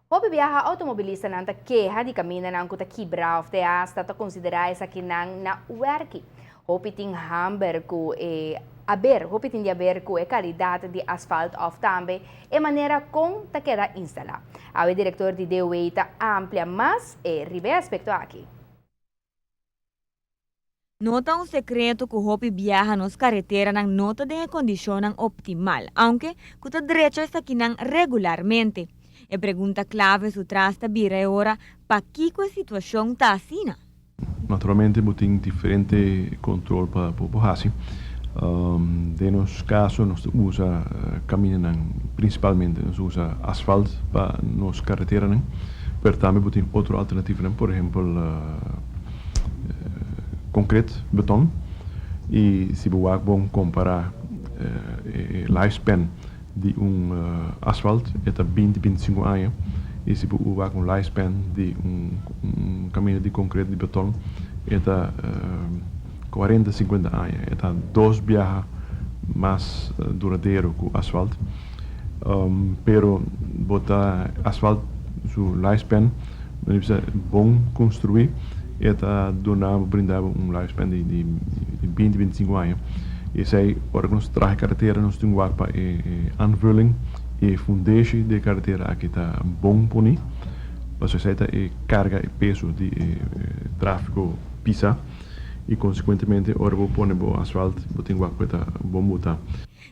Hopi biaha outomobilistanan ta keha di kamindanan ku ta kibra òf te asta ta konsiderá esakinan na wèrki. Hopi tin hamber ku e aber, hopi tin di aber ku e kalidat di asfalt òf tambe e manera kon ta keda instalá. Awe direktor di DOW ta amplia mas e riba e aspekto aki. No ta un sekreto ku hopi biaha nos kareteranan no ta den e kondishonnan optimal, aunke ku ta drecha esakinan regularmente. E pregunta klave su tras ta bira e ora, pakiko e situashon ta asina? Naturalmente bo tin diferente control pa bo haci. Den nos caso nos ta usa camindanan, principalmente nos usa asfalt pa nos careteranan, pero tambe bo tin otro alternativanan, por ehempel concret, beton, y si bo wak bon compara e lifespan di un asfalt e ta binti, 25 aña y si bo wak un lifespan di un caminda di concret, di beton, e ta 40, 50 aña, e ta dos biaha mas duradero cu asfalt. Pero bo ta asfalt su lifespan bisa bon construi, e ta duna bo, brinda bo un lifespan di 20, 25 aña. Y esey ora cu nos traha e caretera nos tin wak pa e aanvulling y e fundeshi di e caretera aki ta bon poni, pasobra esey ta e carga, e peso di e trafico pisa y consecuentemente ora bo pone bo asfalt bo tin wak cu e ta bon buta.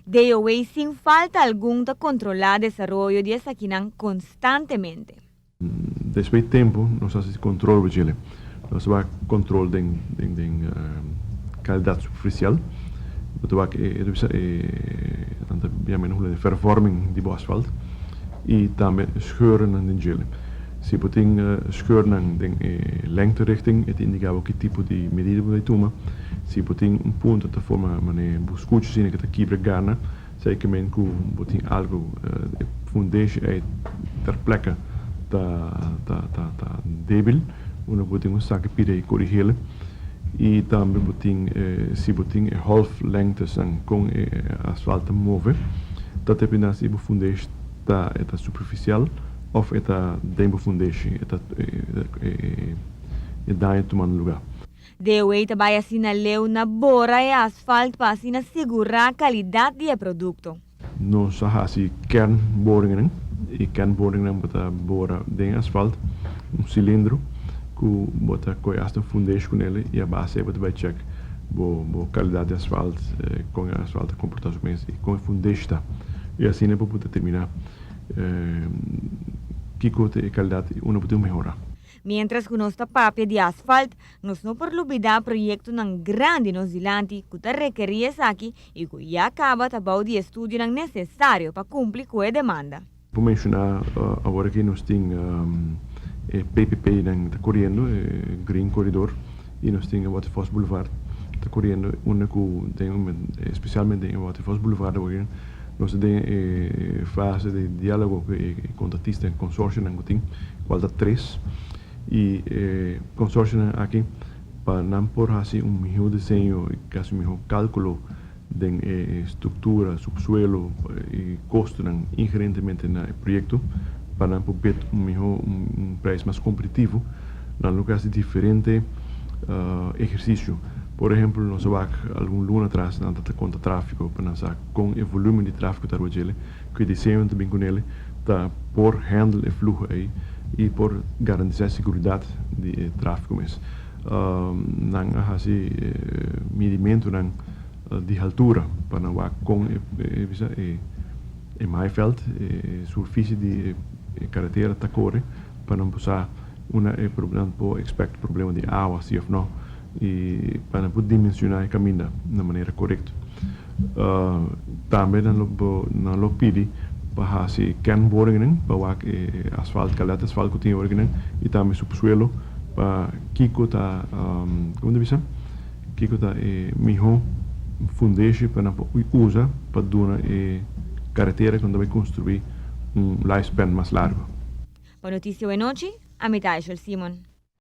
DOW sin falta algun ta kontrolá desaroyo di esakinan konstantemente. Despues di tempu nos a hasi kontrol riba djele. Nos a wak kontrol den kalidat superfisial. Bo ta wak e bisa e nan ta yama na hulandes vervorming di bo asfalt i tambe scheurnan den djele. Si bo tin scheurnan den e lengterichting e ta indiká bo ki tipo di medida bo ta tuma. Si bo tin un punto ta forma manera bo skucha asina ku ta kibra garna, esei men ku bo tin algu e fundeshi ei ter plekke ta debil, unda bo tin un saki pida i korigel. I tambe bo tin si bo tin e golflengtesnan kon e asfalt ta move, ta depende si bo fundeshi ta e ta superfisial òf e ta den bo fundeshi e ta e daño tumando lugá. DOW ta bai asina leu na bora e asfalt pa asina sigurá kalidat di e produkto. Nos a hasi kernboringennan i kernboringennan bo ta bora den asfalt, un silindro ku bo ta kohe asta un fundeshi ku nel i a base bo ta bai chèk bo kalidat di asfalt, kon e asfalt ta komportá su mes i kon e fundeshi ta. I asina bo por determiná kiko ta e kalidat i unda bo tin ku mehorá. Miéntras ku nos ta papia di asfalt, nos no por lubidá proyektonan grandi nos dilanti ku ta rekerí esaki i ku ya kaba ta bou di estudionan nesesario pa kumpli ku e demanda. Por menshoná awor aki nos tin e PPP-nan ta koriendo, e Green Corridor, i nos tin e Waterfalls Boulevard ta koriendo unda ku den espesialmente den e Waterfalls Boulevard awor nos ta den e fase di diálogo ku e kontratista, e konsorsionan ku tin, kual ta tres, i e konsorsionan aki pa nan por hasi un mihó diseño i kasi un mihó kálkulo den e struktura, supsuelo i kostonan inherentemente na e proyekto pa nan por bid un mihó, un prijs mas kompetitivo, nan lo ke hasi diferente ehersisio. Por ehempel, nos a wak algun luna atras nan ta konta tráfiko pa nan sa kon e volúmen di tráfiko ta riba djele, ku e diseño ta bin kunele ta por handle e fluho ei i por garantisá e seguridat di e tráfiko mes. Nan a hasi midimentunan di haltura pa nan wak kon e bisa e e maaiveld, e superfisie di e karetera ta kore pa nan por sa unda e nan por expect problema di awa si of no i pa nan por dimensioná e kaminda na manera korekto. Tambe nan lo pidi pa hasi kernboringennan pa wak e asfalt, kalidat di asfalt ku tin e orikinan i tambe supsuelo pa kiko ta, komo ta bisa, kiko ta e mihó fundeshi pa nan por usa pa duna e karetera ku nan ta bai konstruí un lifespan mas largu. Pa Noticia Wenochi, ami ta Aishel Simon.